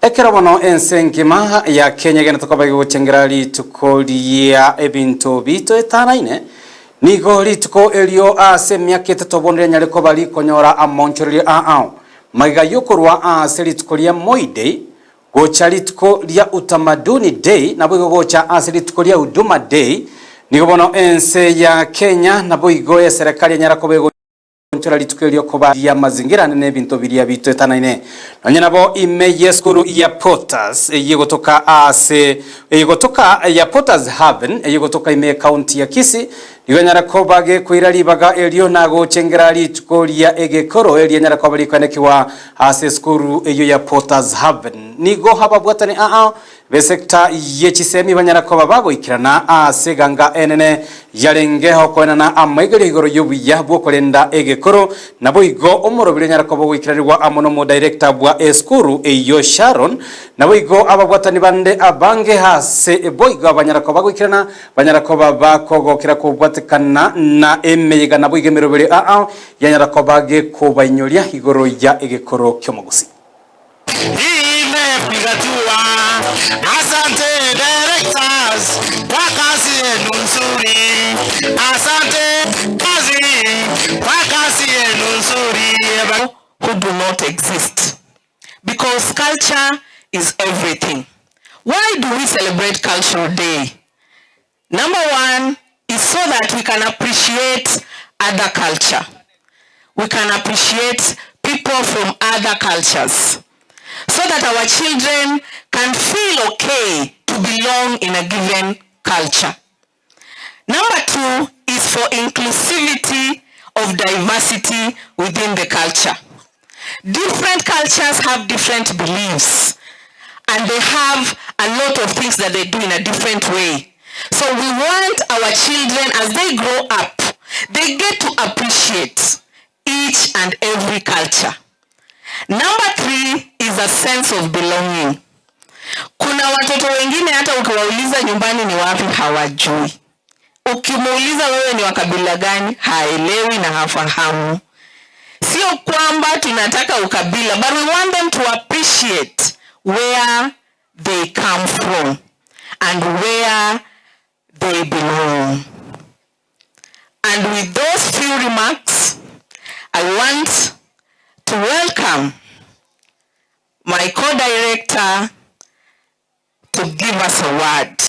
Ekero bono ense engima ya Kenya egenete koba egochengera rituko ria ebinto bitoetanaine, nigo rituko erio ase emiaka etato bono rianyare koba rikonyora amaonchorerio ao magega yokorwa ase rituko ria Moi Day gocha rituko ria Utamaduni Day naboigo gocha ase rituko ria Huduma Day, nigo bono ense ya Kenya naboigo eserekari enyara koba Onchora rituko erio koba ri'amazingira ane n'ebinto biria bitoetanaine. Nonya nabo ime y'esukuru ya Potters eyegotoka aase eyegotoka ya Potters Haven eyegotoka ime y'ecounty ya Kisii nigo enyare koba gekoira ribaga erio na gochengera rituko ria egekoro erianyare koba rikoenekigwa ase esukuru eyio ya Potters Haven. Nigo ababwatani aa B'esecta ye chisemi banyara koba bagoikerana ase eganga enene yarenge okoenana amaigerio igoro y'obuya bw'okorenda egekoro, naboigo omorobiri onyara koba ogoikeranigwa amo n'omodirector bwa esukuru eyio Sharon, naboigo ababwatani bande abange ase boigo abanyara koba bagoikerana banyara koba bakogokera kobwatekana na emeyega naboigo emeroberio ao yanyara koba gekobainyoria igoro ya egekoro ki'omogusii. Nimepiga tua. Asante directors kwa kazi yenu nzuri. Asante kazi kwa kazi yenu nzuri. Who do not exist because culture is everything. Why do we celebrate Cultural Day? Number one is so that we can appreciate other culture. We can appreciate people from other cultures so that our children can feel okay to belong in a given culture. Number two is for inclusivity of diversity within the culture. Different cultures have different beliefs and they have a lot of things that they do in a different way. So we want our children as they grow up, they get to appreciate each and every culture. Number three is a sense of belonging. Kuna watoto wengine hata ukiwauliza nyumbani ni wapi hawajui. Ukimuuliza wewe ni wa kabila gani, haelewi na hafahamu. Sio kwamba tunataka ukabila, but we want them to appreciate where they come from and where they belong. And with those few remarks, I want to welcome my co-director to give us a word.